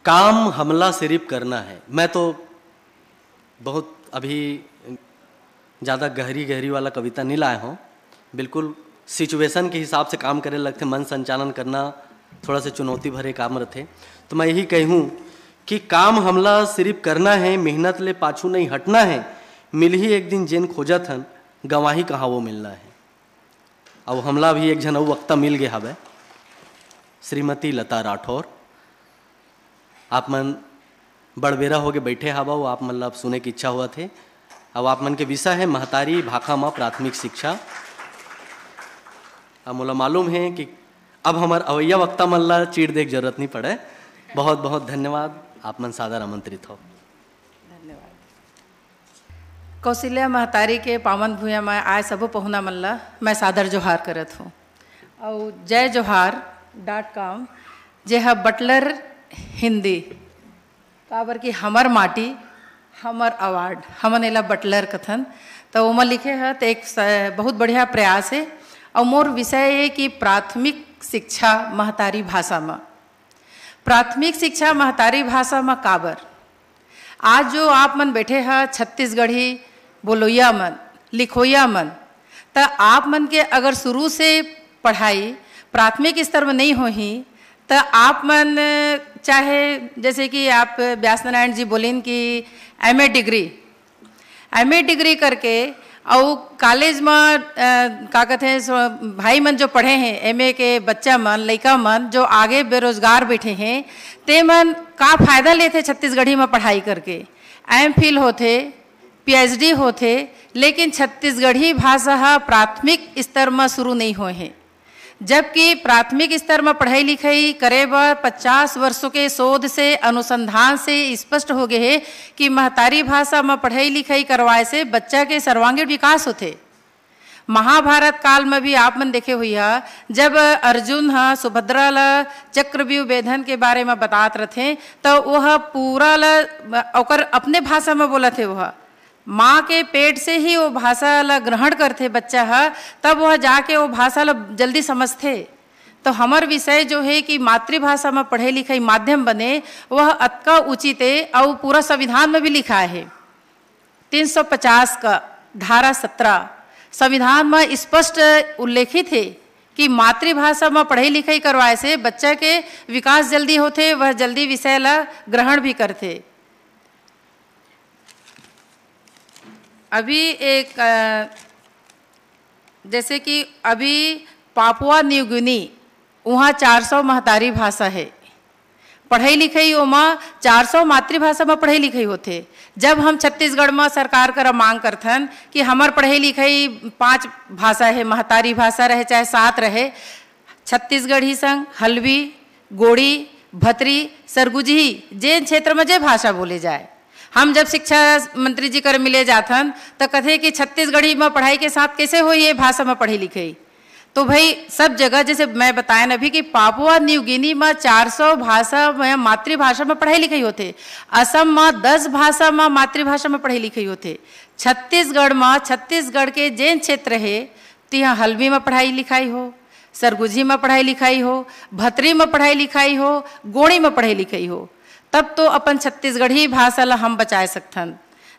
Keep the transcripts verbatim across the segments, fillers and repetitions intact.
काम हमला सिर्फ करना है। मैं तो बहुत अभी ज़्यादा गहरी गहरी वाला कविता नहीं लाया हूँ, बिल्कुल सिचुएशन के हिसाब से काम करे लगथे। मन संचालन करना थोड़ा सा चुनौती भरे काम रथे। तो मैं यही कहूँ कि काम हमला सिर्फ करना है, मेहनत ले पाछू नहीं हटना है। मिलही एक दिन जेन खोजत हन, गंवाही कहाँ वो मिलना है। अब हमला भी एक झन अउ वक्ता मिल गए हवे, श्रीमती लता राठौर। आप मन बड़बेरा होके बैठे हवव, आप मन ला अब सुने के इच्छा होवत हे। अब आप मन के विषय है महतारी भाखा मा प्राथमिक शिक्षा। अब मोला मालूम है कि अब हमर अवैया वक्ता मन ला चीड़ दे के जरूरत नहीं पड़े। बहुत बहुत धन्यवाद, आप मन सादर आमंत्रित हो। धन्यवाद। कौशल्या महतारी के पावन भुइयां में आए सबो पहुना मन ला मैं सादर जोहार करत हूँ। अउ जय जोहार डॉट कॉम, जे ह बटलर हिंदी, काबर कि हमर माटी, हमर अवार्ड, हमन एला बटलर कथन, त ओमा लिखे ह, त एक स-, बहुत बढ़िया प्रयास हे। अउ मोर विषय ये कि प्राथमिक शिक्षा महतारी भाषा म, प्राथमिक शिक्षा महतारी भाषा म काबर? आज जो आप मन बैठे ह, छत्तीसगढ़ी बोलोइया मन, लिखोइया मन, त आप मन के अगर शुरू से पढ़ाई प्राथमिक स्तर में नहीं होही, त आप मन चाहे जैसे कि आप व्यास नारायण जी बोलिन कि एमए डिग्री, एमए डिग्री करके अउ कॉलेज म, अ, का कथे, सो, भाई मन जो पढ़े हैं, एमए के बच्चा मन, लइका मन जो आगे बेरोजगार बैठे हैं, ते मन का फायदा लेथे छत्तीसगढ़ी म पढ़ाई करके? एम फिल होथे, पीएचडी होथे, लेकिन छत्तीसगढ़ी भाषा ह प्राथमिक स्तर म शुरू नहीं होए हे। जबकि प्राथमिक स्तर म पढ़ई लिखई करे बर पचास वर्षों के शोध से, अनुसंधान से स्पष्ट हो गए हे कि महतारी भाषा म पढ़ई लिखई करवाए से बच्चा के सर्वांगीण विकास होथे। महाभारत काल म भी आप मन देखे हुई हा, जब अर्जुन ह सुभद्रा ल चक्रव्यूह भेदन के बारे म बतात रथे, त ओह पूरा ल ओकर अपने भाषा म बोलत हे। ओह माँ के पेट से ही वो भाषा ला ग्रहण करथे बच्चा ह, तब वह जाके वो भाषा ला जल्दी समझथे। तो हमर विषय जो है कि मातृभाषा में पढ़े लिखे माध्यम बने, वह अतका उचित है और पूरा संविधान में भी लिखा है। तीन सौ पचास का धारा सत्रह संविधान में स्पष्ट उल्लेखित है कि मातृभाषा में पढ़ाई लिखाई करवाए से बच्चा के विकास जल्दी होथे, वह जल्दी विषय ला ग्रहण भी करथे। अभी एक, अ, जैसे कि अभी पापुआ न्यू गिनी, वहाँ चार सौ महतारी भाषा है। पढ़ई लिखई ओमा चार सौ मातृभाषा में पढ़ई लिखई होथे। जब हम छत्तीसगढ़ में सरकार करा मांग करथन कि हमर पढ़ई लिखई पांच भाषा है, महतारी भाषा रहे चाहे सात रहे, छत्तीसगढ़ी संग हल्बी, गोंड़ी, भतरी, सरगुजही, जेन क्षेत्र में जे भाषा बोले जाए। हम जब शिक्षा मंत्री जी कर मिले जाथन, त कथे कि छत्तीसगढ़ी में पढ़ाई के साथ कैसे होई ये भाषा में पढ़े लिखे? तो भाई, सब जगह, जैसे मैं बताएन अभी कि पापुआ न्यू गिनी में चार सौ भाषा में, मातृभाषा में पढ़ाई लिखाई होथे। असम में दस भाषा में मातृभाषा में पढ़ाई लिखाई होथे। छत्तीसगढ़ में, छत्तीसगढ़ के जेन क्षेत्र हे, तिहा हल्बी में पढ़ाई लिखाई हो, सरगुजी में पढ़ाई लिखाई हो, भतरी में पढ़ाई लिखाई हो, गोंड़ी में पढ़ाई लिखाई हो, तब तो अपन छत्तीसगढ़ी भाषा ला हम बचाए सकथन।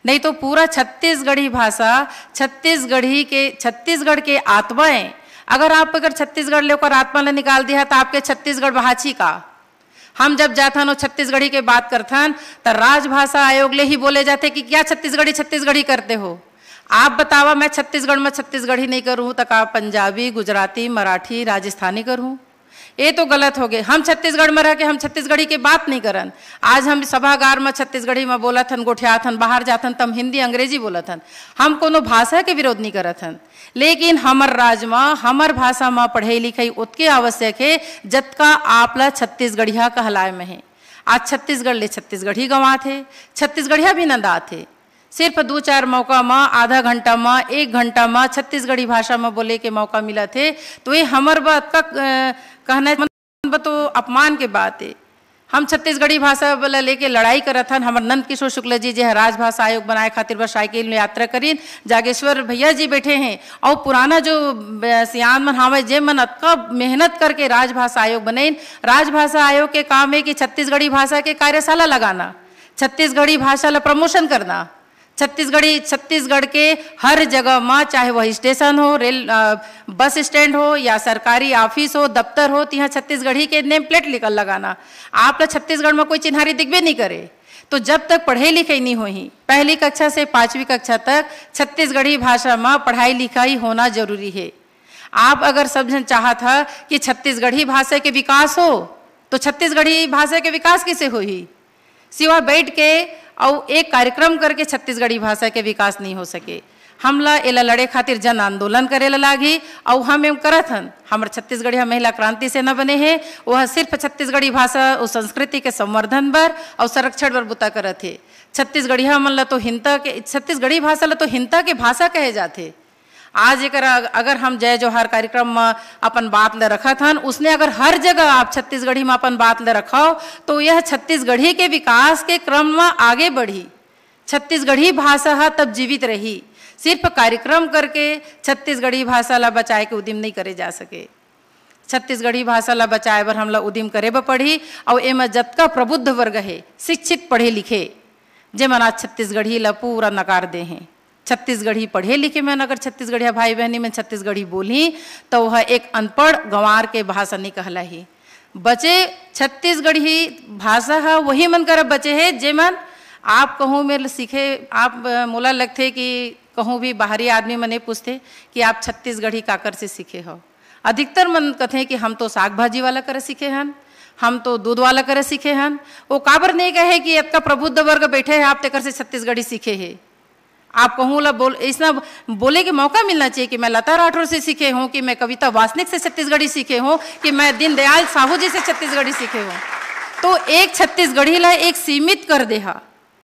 नहीं तो पूरा छत्तीसगढ़ी भाषा, छत्तीसगढ़ी के, छत्तीसगढ़ के आत्मा है। अगर आप अगर छत्तीसगढ़ ले ओकर आत्मा ला निकाल दिया, तो आपके छत्तीसगढ़ बहाची का? हम जब जाथन, वो छत्तीसगढ़ी के बात करथन, त राजभाषा आयोग ले ही बोले जाथे कि क्या छत्तीसगढ़ी, छत्तीसगढ़ी करते हो? आप बतावा, मैं छत्तीसगढ़ में छत्तीसगढ़ी नहीं करूँ, त का पंजाबी, गुजराती, मराठी, राजस्थानी करूँ? ये तो गलत हो गए। हम छत्तीसगढ़ में रह के हम छत्तीसगढ़ी के बात नहीं करन। आज हम सभागार में छत्तीसगढ़ी में बोलत हन, गोठियात हन, बाहर जाथन, त हम हिंदी, अंग्रेजी बोलत हन। हम कोनो भाषा के विरोध नहीं करत हन, लेकिन हमर राज म, हमर भाषा म पढ़ई लिखई ओतके आवश्यक हे, जतका आप ला छत्तीसगढ़िया कहलाए म हे। आज छत्तीसगढ़ ले छत्तीसगढ़ी गंवात हे, छत्तीसगढ़िया भी नंदात हे। सिर्फ दू चार मौका म, आधा घंटा म, एक घंटा म छत्तीसगढ़ी भाषा म बोले के मौका मिलत हे, तो ये हमर बर अतका, अ, कहना ब तो अपमान के बात हे। हम छत्तीसगढ़ी भाषा ला लेके लड़ाई करत हन। हमर नंद किशोर शुक्ला जी, जे ह राजभाषा आयोग बनाए खातिर बर साइकिल में यात्रा करिन, जागेश्वर भैया जी बैठे हैं, और पुराना जो, अ, सियान मन हावय, जे मन अतका मेहनत करके राजभाषा आयोग बनेन। राजभाषा आयोग के काम है कि छत्तीसगढ़ी भाषा के कार्यशाला लगाना, छत्तीसगढ़ी भाषा ला प्रमोशन करना, छत्तीसगढ़ी, छत्तीसगढ़ के हर जगह म, चाहे वह स्टेशन हो, रेल, अ, बस स्टैंड हो या सरकारी ऑफिस हो, दफ्तर हो, तिहाँ छत्तीसगढ़ी के नेम प्लेट निकल लगाना। आप ला छत्तीसगढ़ में कोई चिन्हारी दिखबे नहीं करे। तो जब तक पढ़े लिखे नहीं होही, पहली कक्षा से पाँचवीं कक्षा तक छत्तीसगढ़ी भाषा में पढ़ाई लिखाई होना जरूरी है। आप अगर सब झन चाहत ह कि छत्तीसगढ़ी भाषा के विकास हो, तो छत्तीसगढ़ी भाषा के विकास कैसे होही? सिवा बैठ के अउ एक कार्यक्रम करके छत्तीसगढ़ी भाषा के विकास नहीं हो सके। हमला एला लड़े खातिर जन आंदोलन करे ला लागही, अउ हम एम करत हन। हमर छत्तीसगढ़िया महिला क्रांति सेना बने हे, वह सिर्फ छत्तीसगढ़ी भाषा अउ संस्कृति के संवर्धन बर अउ संरक्षण बर बुता करत हे। छत्तीसगढ़िया मन ला तो हिंसा के, छत्तीसगढ़ी भाषा ला तो हिंसा के भाषा कहे जाथे। आज एकर अग-, अगर हम जय जोहार कार्यक्रम म अपन बात ल रखत हन, उसने अगर हर जगह आप छत्तीसगढ़ी म अपन बात ल रखव, तो यह छत्तीसगढ़ी के विकास के क्रम म आगे बढ़ी। छत्तीसगढ़ी भाषा ह तब जीवित रही। सिर्फ कार्यक्रम करके छत्तीसगढ़ी भाषा ला बचाए के उदिम नहीं करे जा सके। छत्तीसगढ़ी भाषा ला बचाए बर हमला उदिम करे बर पड़ही, अउ एमा जतका प्रबुद्ध वर्ग हे, शिक्षित, पढ़े लिखे, जेमन आज छत्तीसगढ़ी ला पूरा नकार दे हें। छत्तीसगढ़ी पढ़े लिखे मन अगर छत्तीसगढ़िया भाई बहनी मन छत्तीसगढ़ी बोलही, तो वह एक अनपढ़ गंवार के भाषा नहीं कहलाही। बचे छत्तीसगढ़ी भाषा ह वही मन करा बचे हे, जेमन आप कहूँ मेर सीखे, आप, अ, मोला लगथे कि कहूँ भी बाहरी आदमी मन ये पूछथे कि आप छत्तीसगढ़ी काकर से सीखे हो। अधिकतर मन कथे कि हम तो साग भाजी वाला करा सीखे हन, हम तो दूध वाला करा सीखे हन। वो काबर नहीं कहे कि इतना प्रबुद्ध वर्ग बैठे हैं, आप तेकर से छत्तीसगढ़ी सीखे हे। आप कहूँ ला बोल, इसना बोले के मौका मिलना चाहिए कि मैं लता राठौर से सीखे हूँ, कि मैं कविता वासनिक से छत्तीसगढ़ी सीखे हूँ, कि मैं दीनदयाल साहू जी से छत्तीसगढ़ी सीखे हूँ। तो एक छत्तीसगढ़ी ला एक सीमित कर दे हा।